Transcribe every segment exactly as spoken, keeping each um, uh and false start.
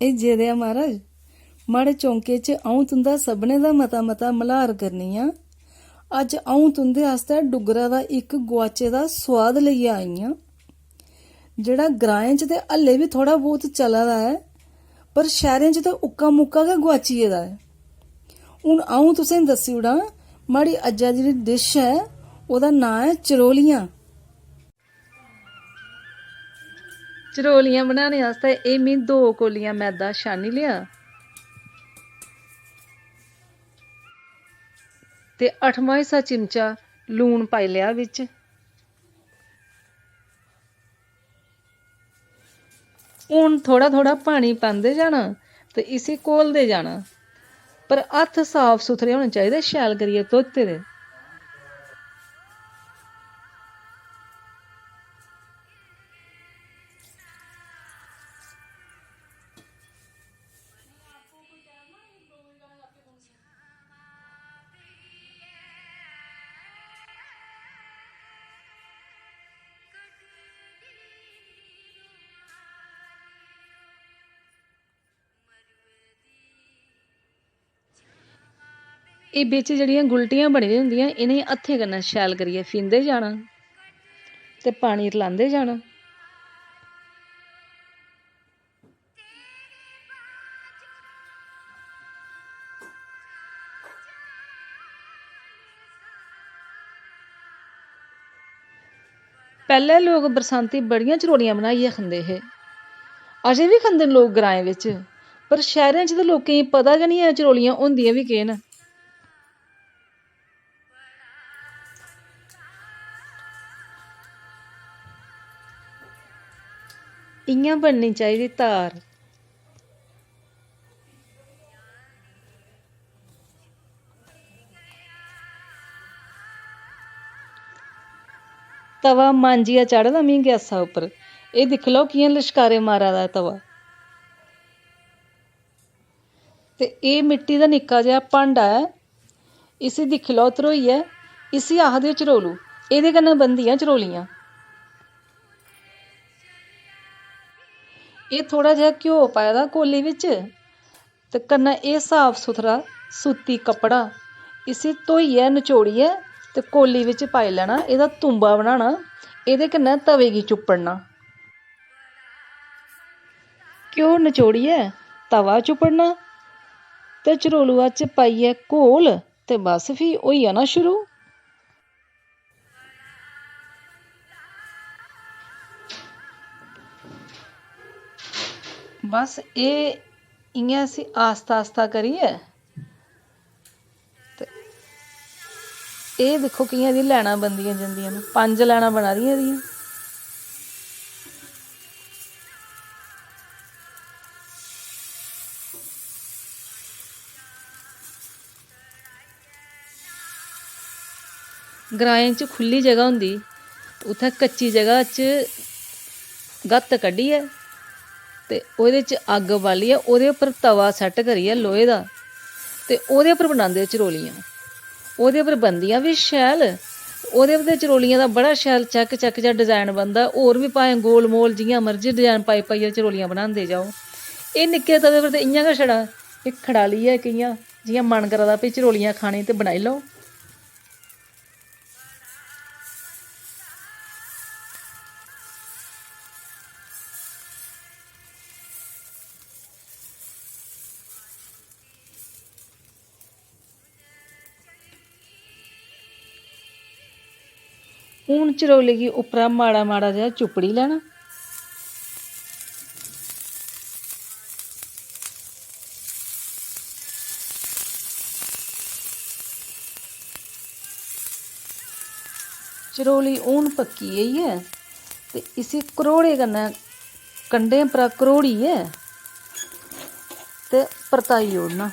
एह् जेह्दे आ महाराज, माड़े चौंके च अ'ऊं तुं'दा सभनें दा मता मता मल्हार करनी आं। अज्ज अ'ऊं तुं'दे आस्तै डुग्गरा दा इक गुआचे दा सोआद लेइयै आई आं, जेह्ड़ा ग्राएं च ते हल्ले बी थोह्ड़ा बहुत चला दा ऐ, पर शैह्रें च ते उक्का मुक्का गै गुआची गेदा ऐ। हून अ'ऊं तुसेंगी दस्सी ओड़ां, माड़ी अज्जा दी जेह्ड़ी डिश ऐ, ओह्दा नांऽ ऐ चरोलियां। चरोलियां बनाने आस्तै एह् में दो कौलियां मैदा छानी लेआ ते अठमां हिस्सा चिमचा लून पाई लेआ बिच। हून थोह्ड़ा थोह्ड़ा पानी पांदे जाना ते इसी घोलदे जाना, पर हत्थ साफ सुथरे होने चाहिदे, शैल करियै धोते दे। एह् बिच जेह्ड़ियां गुलटियां बनी दियां होंदियां, इ'नेंगी हत्थें कन्नै शैल करियै फींदे जाना ते पानी रलांदे जाना। पैह्लें लोक बरसांती बड़ियां चरोलियां बनाइयै खंदे हे, अजें बी खंदे न लोक ग्राएं बिच, पर शैह्रें च ते लोकें गी पता गै निं ऐ चरोलियां होंदियां बी केह् न। इ'यां बननी चाहिदी तार। तवा मांजियै चाढ़े दा में गैसा उप्पर। एह् दिक्खी लैओ कि'यां लश्कारे मारा दा ऐ तवा। ते एह् मिट्टी दा निक्का जेहा भांडा ऐ, इसी दिक्खी लैओ धरोइयै, इसी आखदे चरोलू। एह्दे कन्नै बनदियां चरोलियां। एह् थोह्ड़ा जेहा घ्यो पाए दा कौली बिच, ते कन्नै एह् साफ सुथरा सूती कपड़ा, इसी धोइयै नचोड़ियै ते कौली बिच पाई लैना। एह्दा तुम्बा बनाना, एह्दे कन्नै तवे गी चुप्पड़ना। घ्यो नचोड़ियै तवा चुप्पड़ना ते चरोलुआ च पाइयै घोल ते बस फ्ही होई जाना शुरू। बस एह् इ'यां इसी आस्ता आस्ता करियै ते एह् दिक्खो कि'यां एह्दी लैनां बनदियां जंदियां न, पंज लैनां बना दियां एह्दियां। ग्राएं च खु'ल्ली जगह होंदी, उत्थै कच्ची जगह च गत्त कड्ढियै ते ओह्दे च अग्ग बालियै ओह्दे उप्पर तवा सैट्ट करियै लोहे दा ते ओह्दे उप्पर बनांदे चरोलियां। ओह्दे उप्पर बनदियां बी शैल, ओह्दे उप्पर ते चरोलियें दा बड़ा शैल चैक्क चैक्क जेहा डिजाइन बनदा। होर बी भाएं गोल मोल जि'यां मर्जी डिजाइन पाई पाइयै चरोलियां बनांदे जाओ। एह् निक्के तवे पर ते इ'यां गै छड़ा इक खड़ाली ऐ, इक इ'यां जि'यां मन करा दा भी चरोलियां खाने ते बनाई लैओ। हून चरोली गी उप्परा माड़ा माड़ा जेहा चुप्पड़ी लैना। चरोली हून पक्की गेई ऐ ते इसी घरोड़े कन्नै कंढें परा घरोड़ियै ते परताई ओड़ना।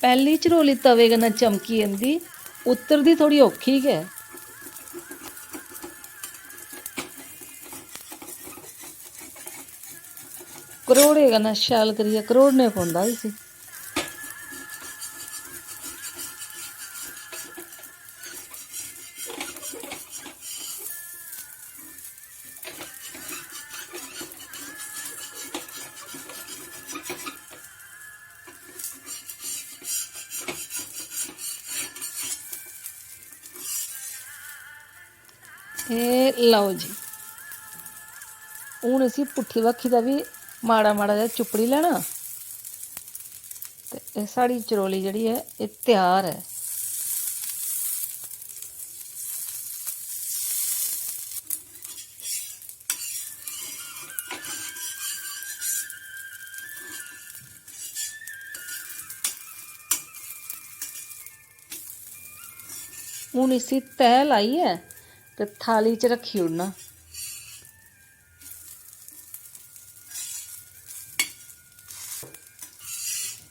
पैह्ली चरोली तवे कन्नै चमकी जंदी, उतरदी थोह्ड़ी औखी गै। घरोड़े कन्नै शैल करियै घरोड़ने पौंदा इसी। एह् लैओ जी, हून इसी पुट्ठी बक्खी दा बी माड़ा माड़ा जेहा चुप्पड़ी लैना। ते एह् साढ़ी चरोली जेह्ड़ी ऐ, एह् त्यार ऐ। हून इसी तैह् लाइयै ते थाली च रक्खी ओड़ना।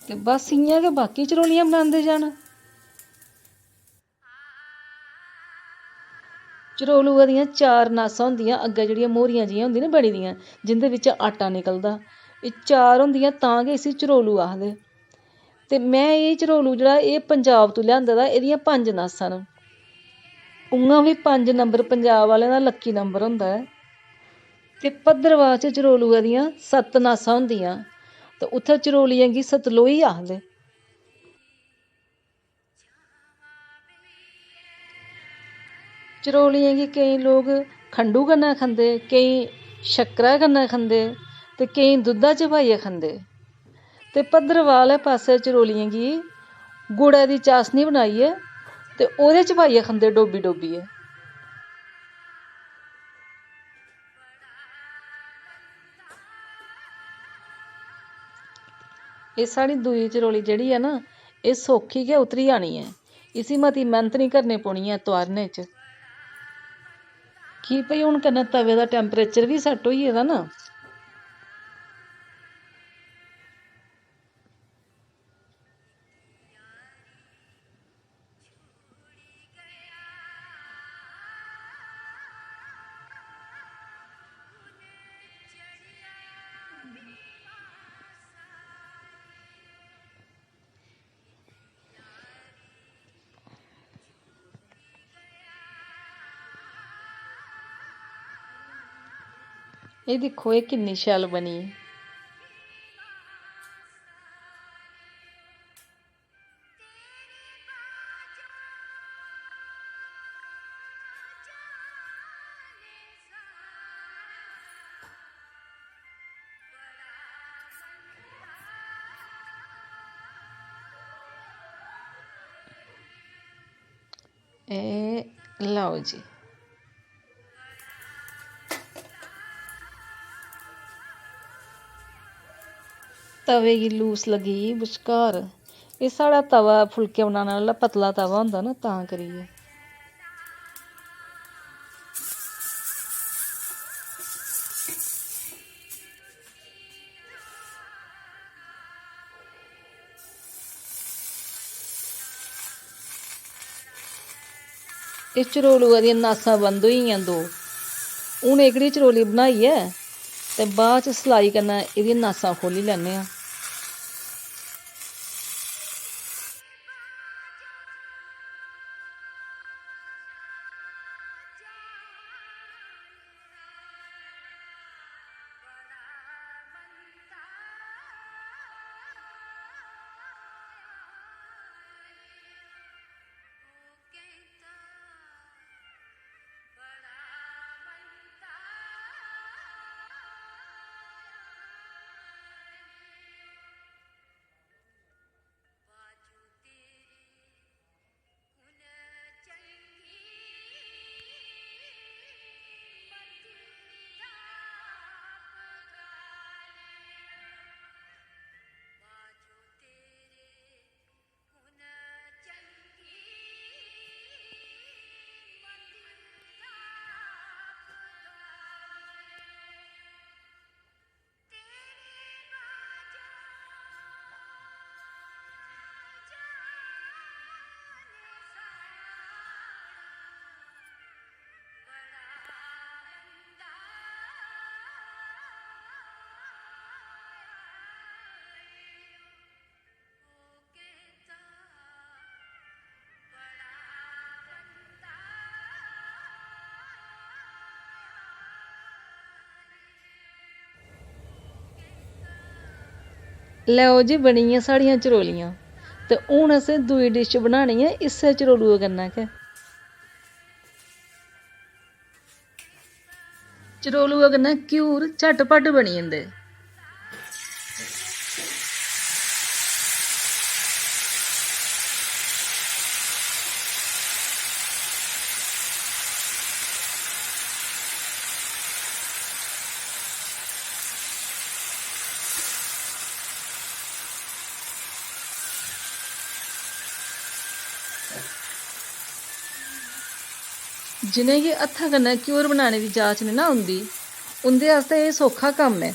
ते बस इ'यां गै बाकी चरोलियां बनांदे जाना। चरोलुऐ दियां चार नासां होंदियां, अग्गें जेह्ड़ियां मोहरियां जि'यां होंदियां ना बनी दियां, जिं'दे बिच्चा आटा निकलदा, एह् चार होंदियां, तां गै इसी चरोलू आखदे। ते में एह् चरोलू जेह्ड़ा, एह् पंजाब तों लेआंदे दा, एह्दियां पंज नासां न। उ'आं बी पंज नंबर पंजाब आह्लें दा लक्की नंबर होंदा ऐ। ते भद्रवाह च चरोलुऐ दियां सत्त नासां होंदियां, ते उत्थै चरोलियें गी सतलोई आखदे। चरोलियें गी केईं लोक खंडू कन्नै खंदे, केईं शक्करा कन्नै खंदे ते केईं दुद्धा च पाइयै खंदे। ते भद्रवाह आह्ले पासै चरोलियें गी गुड़ै दी चासनी बनाइयै ते ओह्दे च पाइयै खंदे, डोब्बी डोब्बियै। एह् साढ़ी दूई चरोली जेह्ड़ी ऐ ना, एह् सौखी गै उतरी जानी ऐ। इसी मती मैह्नत निं करनी पौनी ऐ तोआरने च। की भई, हून कन्नै तवे दा temperature बी set होई गेदा ना। एह् दिक्खो, एह् किन्नी शैल बनी। एह् लैओ जी, तवे गी लूस लग्गी गेई बश्कार। एह् साढ़ा तवा फुलके बनाने आह्ला पतला तवा होंदा ना, तां करियै। एह् चरोलुऐ दियां नासां बंद होई गेइयां दो। हून एह्कड़ी चरोली बनाइयै ते बाद च सलाई कन्नै एह्दियां नासां खोह्ल्ली लैन्ने आं। लैओ जी, बनी गेइयां साढ़ियां चरोलियां। ते हून असें दूई डिश बनानी ऐ इस्सै चरोलुए कन्नै गै। चरोलुए कन्नै घ्यूर झटपट बनी जंदे। जि'नेंगी हत्था कन्नै घ्यूर बनाने दी जाच निं ना औंदी, उं'दे आस्तै एह् सौखा कम्म ऐ।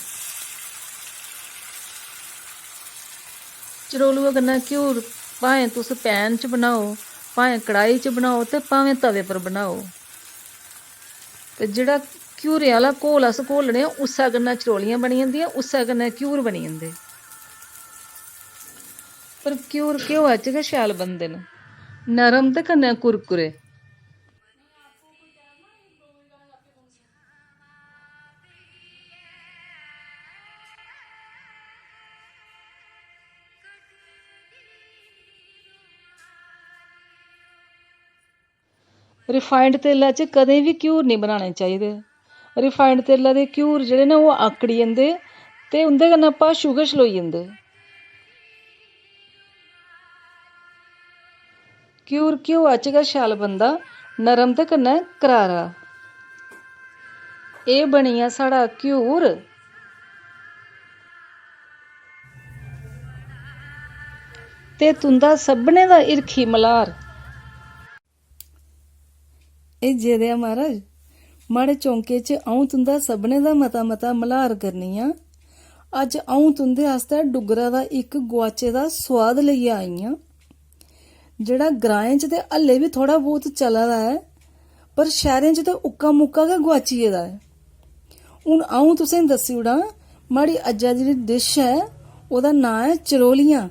चरोलुए कन्नै घ्यूर भाएं तुस pan च बनाओ, भाएं कड़ाही च बनाओ ते भामें तवे पर बनाओ। ते जेह्ड़ा घ्यूरें आह्ला घोल अस घोलने आं, उस्सै कन्नै चरोलियां बनी जंदियां, उस्सै कन्नै घ्यूर बनी जंदे। पर घ्यूर घ्योआ च गै शैल बनदे न, नरम ते कन्नै कुरकुरे। Refined तेलै च कदें बी घ्यूर निं बनाने चाहिदे। Refined तेलै दे घ्यूर जेह्ड़े न, ओह् आकड़ी जंदे ते उं'दे कन्नै भाशू गै छलोई जंदे। घ्यूर घ्योआ च गै शैल बनदा, नरम ते कन्नै करारा। एह् बनी गेआ साढ़ा घ्यूर ते तुं'दा सभनें दा हिरखी मल्हार। एह् जेह्दे आ महाराज, माड़े चौंके च अ'ऊं तुं'दा सभनें दा मता मता मल्हार करनी आं। अज्ज अ'ऊं तुं'दे आस्तै डुग्गरा दा इक गुआचे दा सोआद लेइयै आई आं, जेह्ड़ा ग्राएं च ते हल्ले बी थोह्ड़ा बहुत चला दा ऐ, पर शैह्रें च ते उक्का मुक्का गै गुआची गेदा ऐ। हून अ'ऊं तुसें दस्सी ओड़ां, माड़ी अज्जै दी जेह्ड़ी dish ऐ, ओह्दा नांऽ ऐ चरोलियां।